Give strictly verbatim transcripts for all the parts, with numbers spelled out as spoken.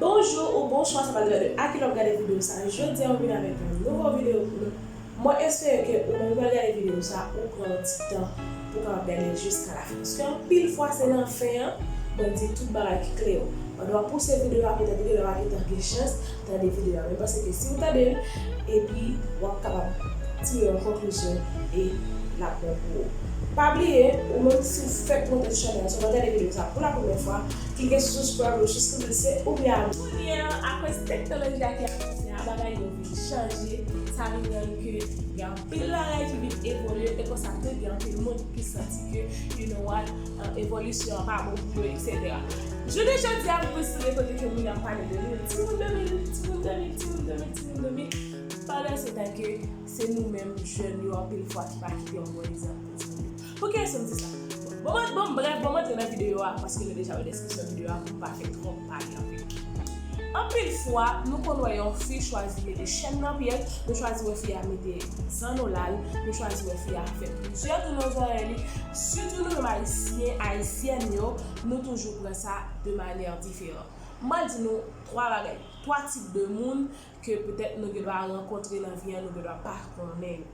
Bonjou ou bonswa, sa pa depann de a kilè w ap gade videyo sa. Jodi a, mwen vin avèk yon nouvo videyo pou nou. Mwen espere ke ou menm ki pral gade videyo sa, ou pran yon ti tan pou w kapab gade l jiska lafen. Paske anpil fwa, se nan fen an, mwen di tout bagay ki klè yo. Pandan w ap pouse videyo a, petèt ou genlè pa gentan gen chans tande videyo a. Men panse ke si w tande l, epi w ap kapab tire yon konklizyon e l ap bon pou ou. Pa bliye, ou menm si w fèk monte sou chanèl sa, w pral gade videyo sa pou la premyè fwa, klike sou subscribe, sou subscribe, se oubyen abone. Kounye a, akoz teknoloji a ki avanse a, bagay yo vin chanje, sa vin rann ke gen anpil bagay ki vin evolye, e konsa tou, gen anpil moun ki santi ke, you know what, uh, evolisyon an pa bon pou yo, et cetera. Jounen jodi a, nou vin sou kote ke moun ap pale de nou, timoun de mil, timoun de mil, timoun de mil, timoun de mil, pandan se tan ke se nou menm jèn yo anpil fwa ki pa kite yon bon egzanp pou timoun yo. Poukisa m di sa? Bon, bon, bon, brèf, bon, m antre nan videyo a, paske nou deja wè deskripsyon videyo a, pou m pa fè twòp pale anpil. Anpil fwa, nou konn wè yon fi chwazi mete chèn nan pye l, nou chwazi wè fi a mete zanno la l, nou chwazi wè fi a fè plizyè tou nan zòrèy li. Sitou nou menm Ayisyen, Ayisyèn yo, nou toujou pran sa de manyè diferan. M pral di nou twa bagay, twa tip de moun ke petèt nou gendwa rankontre nan vi an, nou gendwa pa konnen yo.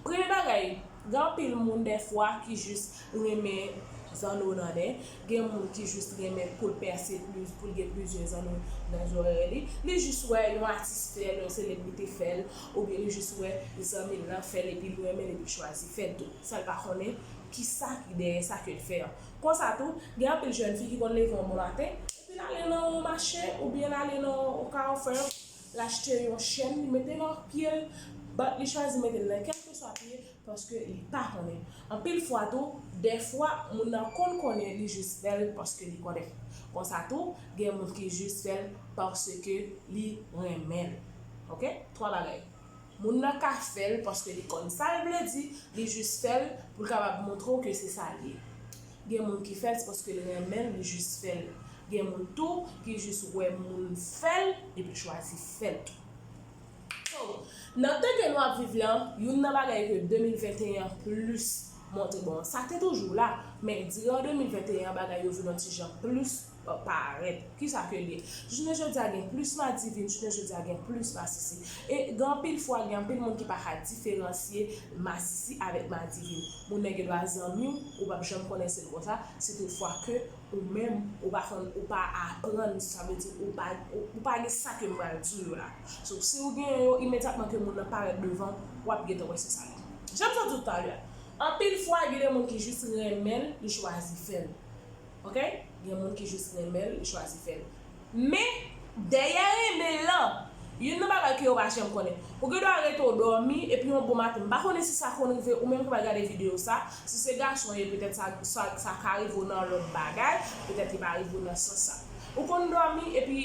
Premye bagay, gen anpil moun dèfwa ki jis renmen zanno nan nen, gen moun ki jis renmen pou l pèse plis, pou l gen plizyè zanno nan zòrèy li. Li jis wè yon atis fè l, yon selebrite fè l, oubyen li jis wè zanmi l lan fè l epi l renmen l epi l chwazi fè l tou. San l pa konnen kisa ki dèyè sa ke l fè an. Konsa tou, gen anpil jèn fi ki konn leve yon bon maten, epi l ale nan yon mache oubyen l ale nan yon Carrefour, l achte yon chèn, li mete nan pye l, but li chwazi mete l nan kèlkeswa pye, paske li pa konnen. Anpil fwa tou, dèfwa, moun nan konn konnen, li jis fè l paske li konnen. Konsa tou, gen moun ki jis fè l paske li renmen l. Oke? Twa bagay. Moun nan ka fè l paske li konn sa l vle di, li jis fè l pou l kapab montre w ke se sa l ye. Gen moun ki fè l, se paske l renmen l, li jis fè l. Gen moun tou ki jis wè moun fè l, epi l chwazi fè l tou. So, nan tan ke nou ap viv la, youn nan bagay ke de mil venteyen an plis montre, bon, sa te toujou la, men diran de mil venteyen an, bagay yo vin yon ti jan plis, euh, parèt. Kisa ke l ye? Jounen jodi a gen plis madivin, jounen jodi a gen plis masisi. E gen anpil fwa, gen anpil moun ki pa ka diferansye masisi avèk madivin. Moun nan gendwa zanmi w, ou p ap janm konnen se l konsa, si toutfwa ke ou menm, ou pa konn, ou pa aprann, sa vle di, ou pa, ou, ou pa gen sa ke m pral di w yo la. So, si w genyen yo, imedyatman ke moun nan parèt devan, w ap gentan wè se sa l ye. Jan m sot di w talè a, anpil fwa, gen de moun ki jis renmen l, li chwazi fè l. Oke? Gen moun ki jis renmen l, li chwazi fè l. Men, dèyè renmen l lan, youn nan bagay ke yo pa janm konnen. Ou gendwa rete w dòmi, epi yon bon maten, m pa konnen si sa konn rive ou menm ki pral gade videyo sa, si se gason w ye, petèt sa, sa, sa ka rive w nan lòt bagay, petèt li pa rive w nan sans sa. Ou konn dòmi, epi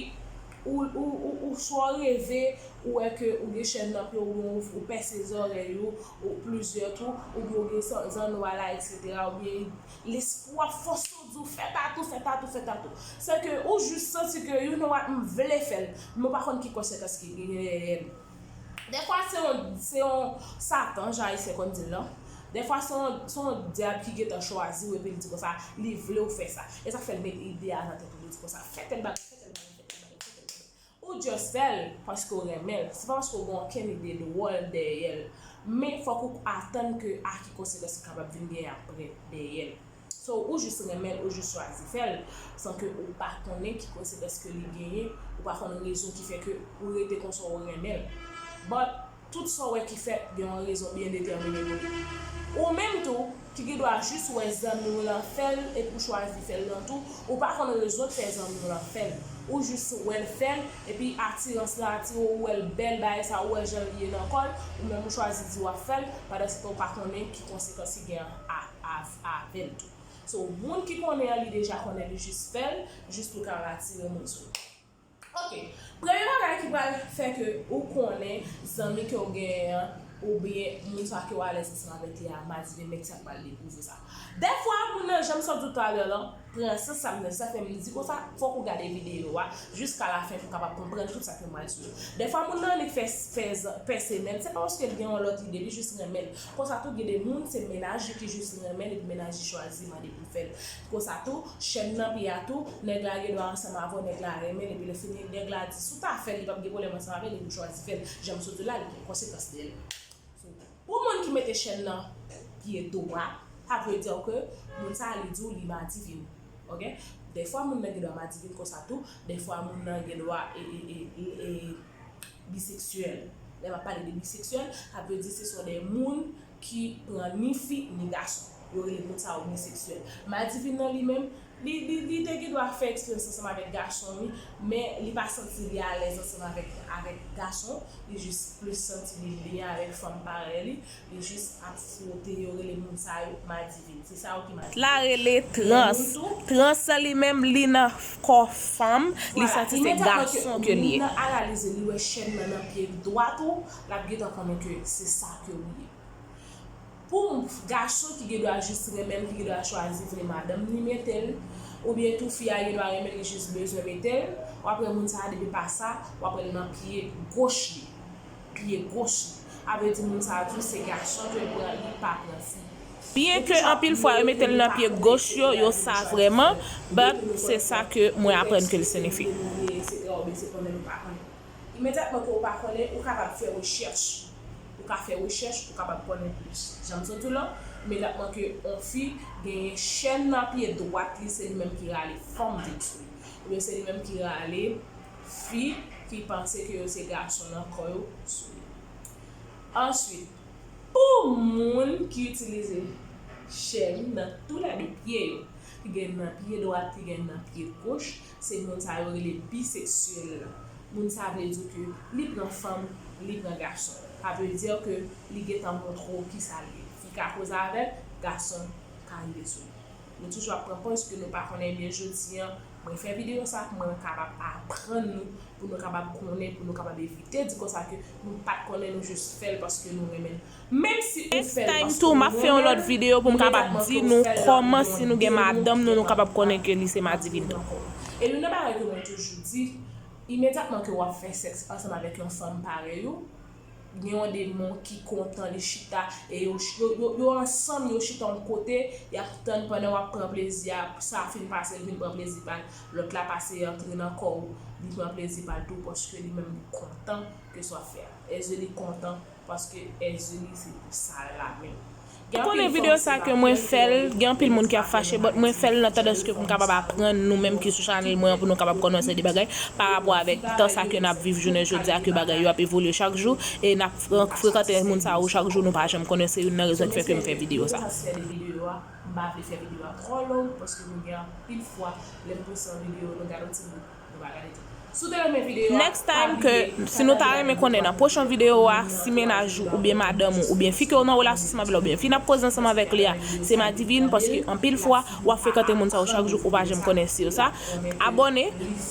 ou, ou, ou, ou swa w reve, ou wè ke ou gen chèn nan pye w, ou, ou pèse zòrèy ou, ou plizyè tou, oubyen ou gen zan-, zanno a la, et cetera, oubyen lespri w ap fòse w di w fè tatou, fè tatou, fè tatou. Se ke ou jis santi ke, you know what, m vle fè l, men w pa konn ki konsekans ki gen dèyè l. Dèfwa se yon, se yon Satan, jan Ayisyen konn di l lan. Dèfwa se yon, se yon dyab ki gentan chwazi w epi l di konsa, li vle w fè sa. E sa k fè l met ide a nan tèt ou, li di konsa, fè tèl bagay, fè tèl bagay, fè tèl bagay, fè tèl bagay. Ou just fè l paske w renmen l. Se pa paske w gen okenn ide dwòl dèyè l. Men fòk ou atann ke a ki konsekans ki kapab vin genyen apre dèyè l. So, ou jis renmen l, ou jis chwazi fè l, san ke ou pa konnen ki konsekans ke li genyen, ou pa konn rezon ki fè ke ou rete konsa ou renmen l. But, tout sa w wè ki fèt, gen yon rezon byen detèmine pou li. Ou menm tou, ki gendwa jis wè zanmi w lan fè l, epi w chwazi fè l lan tou, ou pa konn rezon k fè zanmi w lan fè l. Ou jis wè l fè l, epi atirans lan atire w, ou wè l bèl bagay sa, ou wè jan l ye nan kò l, ou menm ou chwazi di w ap fè l, pandan se tan ou pa konnen ki konsekans ki gen a, a, avè l tou. So, moun ki konnen an, li deja konnen, li jis fè l, jis pou l kapab atire moun sou li. Oke. Premye bagay ki pral fè ke ou konnen zanmi ke w genyen an, oubyen moun sa ke w alèz ansanm avèk li a, madivin, men ki sa k pral depouve sa. Dèfwa, moun nan, jan m sot di w talè lan, Pran sans sa m nan, sa fè m di konsa, fòk ou gade videyo a jiska lafen pou w kapab konprann tout sa ke m pral di yo. Dèfwa moun nan li fè, fè, fè semèn, se pa paske l gen yon lòt ide, li jis renmen l. Konsa tou gen de moun, se mennaj li ki jis renmen l, epi mennaj li chwazi mande pou l fè l. Konsa tou, chèn nan pye a tou, nèg la gen dwa ansanm avè w, nèg la renmen l, epi lè fini, nèg la di, si w ta fè l, li p ap gen pwoblèm ansanm avè l, epi w chwazi fè l. Jan m sot di w la, li gen konsekans de l. Pou moun ki mete chèn nan pye dwat, sa vle di ke moun sa a li di w li madivin. Ok? Dèfwa moun nan gen dwa madivin konsa tou, dèfwa moun nan gen dwa e, e, e, e, e, biseksyèl. Lè m ap pale de biseksyèl, sa vle di se son de moun ki pran ni fi ni gason. Yo rele moun sa yo biseksyèl. Madivin nan li menm, li, li, li te gen dwa fè eksperyans ansanm avèk gason, wi, men li pa santi li alèz ansanm avèk, avèk gason, li jis plis santi li byen avèk fanm parèy li, li jis ap fwote, yo rele moun sa yo madivin. Se sa yo ki madivin. La rele trans. Trans li menm, li nan kò fanm, li santi se gason ke li ye. Moun nan analize, li wè chèn nan nan pye dwat ou, l ap gentan konnen ke se sa ke ou ye. Pou gason ki gen dwa jis renmen l, ki gen dwa chwazi vle madanm li mete l, oubyen tou fi a gen dwa renmen l, li jis bezwen mete l, w ap wè moun sa a depi pa sa, w ap wè l nan pye goch li. Pye goch li. A vle di moun sa a tou se gason ke l pran, li pa pran fi. Byen ke anpil fwa yo mete l nan pye goch yo, yo sa vrèman, but se sa ke mwen aprann ke l siyifi. Imedyatman ke ou pa konnen, ou kapab fè rechèch. Ou ka fè rechèch pou kapab konnen plis. Jan m sot di w lan, imedyatman ke yon fi genyen chèn nan pye dwat li, se li menm ki rale fanm vin sou li. Oubyen se li menm ki rale fi ki panse ke yo se gason nan kò yo sou li. Answit, pou moun ki itilize chèn nan toulède pye yo, ki gen nan pye dwat, ki gen nan pye goch, se moun sa yo rele biseksyèl. Moun sa vle di ke li pran fanm, li pran gason. Sa vle di ke li gentan montre w kisa l ye. Fi ka koze avè l, gason ka rive sou li. Nou toujou ap pran pòz ke nou pa konnen, ebyen jodi a, mwen fè videyo sa pou mwen kapab aprann nou, pou nou kapab konnen, pou nou kapab evite di konsa ke nou pa t konnen, nou jis fè l paske nou renmen l. Menm si ou fè l paske ou renmen l, imedyatman ke ou fè l ap gen yon de moun ki ap di w, e youn nan bagay ke mwen toujou di, imedyatman ke w ap fè sèks ansanm avèk yon fanm parèy ou, gen yon demon ki kontan, li chita, e yo, yo, yo, yo ansanm, yo chita yon kote, y ap tann pandan w ap pran plezi a, sa a fin pase, l vin pran plezi pa l, lòt la pase antre nan kò w, li pran plezi pa l tou, paske li menm li kontan ke sa w ap fè a. Èske li kontan? Paske èske li se pou sa l la menm? Ou konnen videyo sa ke mwen fè l, gen anpil moun ki ap fache, but mwen fè l nan tandans ke pou m kapab aprann nou menm ki sou chanèl mwen an, pou nou kapab konnen yon seri de bagay pa rapò avèk tan sa ke n ap viv jounen jodi a, ke bagay yo ap evolye chak jou, e n ap fre-, frekante moun sa yo chak jou, nou pa janm konnen, se youn nan rezon ki fè ke m fè videyo sa. M pa vle fè videyo a twò long, paske nou gen anpil fwa, lè m poste yon videyo, nou gade yon ti bout. Next time ke, si nou ta renmen konnen nan pwochen videyo a, si mennaj ou oubyen madanm ou oubyen fi ke w nan relasyon ansanm avè l oubyen fi n ap koze ansanm avèk li a, se madivin, paske anpil fwa w ap frekante moun sa yo chak jou, ou pa janm konnen si yo sa. Abòne,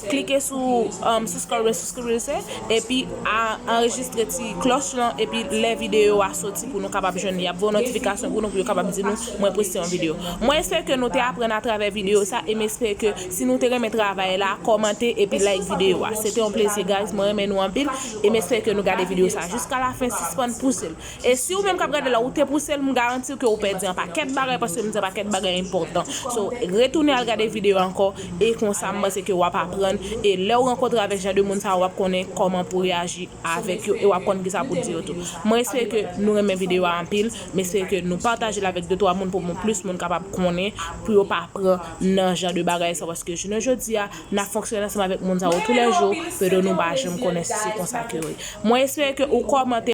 klike sou, um, subscribe, subscribe, epi a, anrejistre ti klòch lan, epi lè videyo a soti pou nou kapab jwenn li, y ap voye yon notifikasyon pou nou, pou yo kapab di nou mwen poste yon videyo. Mwen espere ke nou te aprann atravè videyo sa, e m espere ke si nou te renmen travay la, kòmante epi like videyo a. Se te yon plezi, guys. Mwen renmen nou anpil, e m espere ke nou gade videyo sa jiska lafen, sispann pouse l. E si ou menm k ap gade la, ou te pouse l, m garanti w ke ou pèdi yon pakèt bagay, paske m di yon pakèt bagay enpòtan. So, retounen al gade videyo a ankò, e konsa m panse ke w ap aprann, e lè w rankontre avèk jan de moun sa, w ap konnen kòman pou reyaji avèk yo, e w ap konn kisa pou di yo tou. Mwen espere ke nou renmen videyo a anpil, m espere ke nou pataje l avèk de twa moun pou moun, plis moun kapab konnen, pou yo pa pran nan jan de bagay sa, paske jounen jodi a, n ap fonksyone ansanm avèk moun sa yo toulèjou, pero nou pa janm konnen si se konsa ke yo ye. Mwen espere ke ou kòmante